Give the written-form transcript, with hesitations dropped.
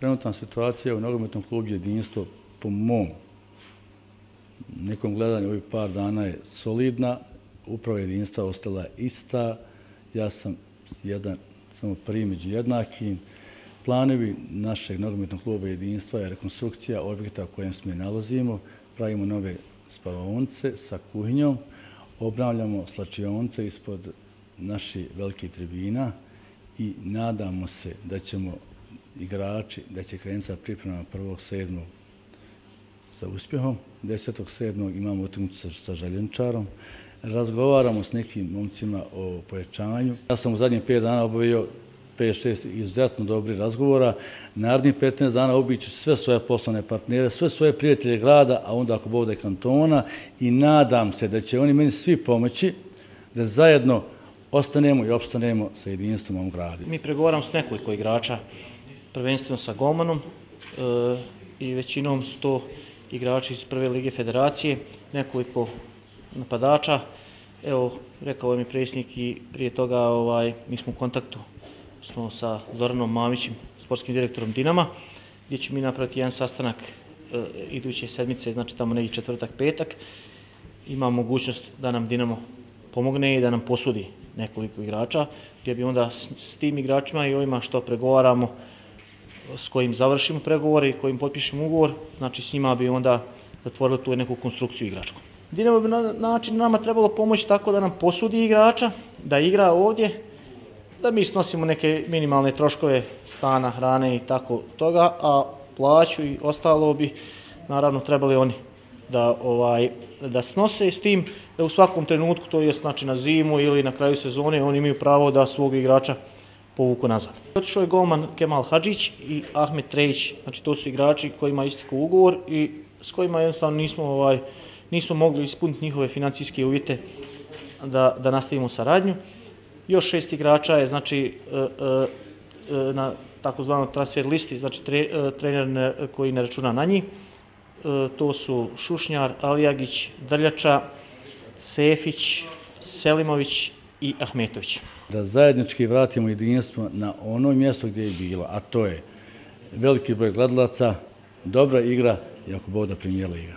trenutna situacija u nogometnom klubu Jedinstvo po mom nekom gledanju ovih par dana je solidna, upravo Jedinstva ostala je ista, ja sam samo prvi među jednakim. Planovi našeg nogometnog kluba Jedinstva je rekonstrukcija objekta u kojem se mi nalazimo, pravimo nove spavaonice sa kuhinjom, obnavljamo slačionce ispod naših velikih tribina i nadamo se da ćemo igrači, da će krenuti sa pripremama 1.7. sa uspjehom, 10.7. imamo utakmicu sa Željezničarom, razgovaramo s nekim momcima o pojačanju. Ja sam u zadnjih 5 dana obavio 5-6 izuzetno dobrih razgovora. Narednih 15 dana obiću sve svoje poslovne partnere, sve svoje prijatelje grada, a onda ako Bog da kantona, i nadam se da će oni meni svi pomoći da zajedno ostanemo i opstanemo sa Jedinstvom u ovom gradu. Mi pregovaramo s nekoliko igrača, prvenstveno sa golmanom i većinom su to igrači iz prve lige federacije, nekoliko napadača. Evo, rekao je mi predsjednik i prije toga mi smo u kontaktu sa Zoranom Mamićem, sportskim direktorom Dinama, gdje ćemo mi napraviti jedan sastanak iduće sedmice, znači tamo negdje četvrtak, petak. Ima mogućnost da nam Dinamo pomogne i da nam posudi nekoliko igrača, gdje bi onda s tim igračima i ovima što pregovaramo, s kojim završimo pregovore i kojim potpišemo ugovor, znači s njima bi onda zatvorili tu neku konstrukciju igračku. Dinamo bi na način nama trebalo pomoći tako da nam posudi igrača, da igra ovdje, da mi snosimo neke minimalne troškove stana, hrane i tako toga, a plaću i ostalo bi naravno trebali oni da snose, s tim da u svakom trenutku, to je znači na zimu ili na kraju sezone, oni imaju pravo da svog igrača povuku nazad. Otišao je golman Kemal Hadžić i Ahmet Trejić, znači to su igrači kojima istekao ugovor i s kojima jednostavno nismo mogli ispuniti njihove financijske uvjete da nastavimo saradnju. Još 6 igrača je znači na takozvanoj transfer listi, znači trener koji ne računa na njih. To su Šušnjar, Alijagić, Drljača, Sefić, Selimović i Ahmetović. Da zajednički vratimo Jedinstvo na ono mjesto gdje je bilo, a to je veliki broj gledalaca, dobra igra i ako Bog da Premijer liga.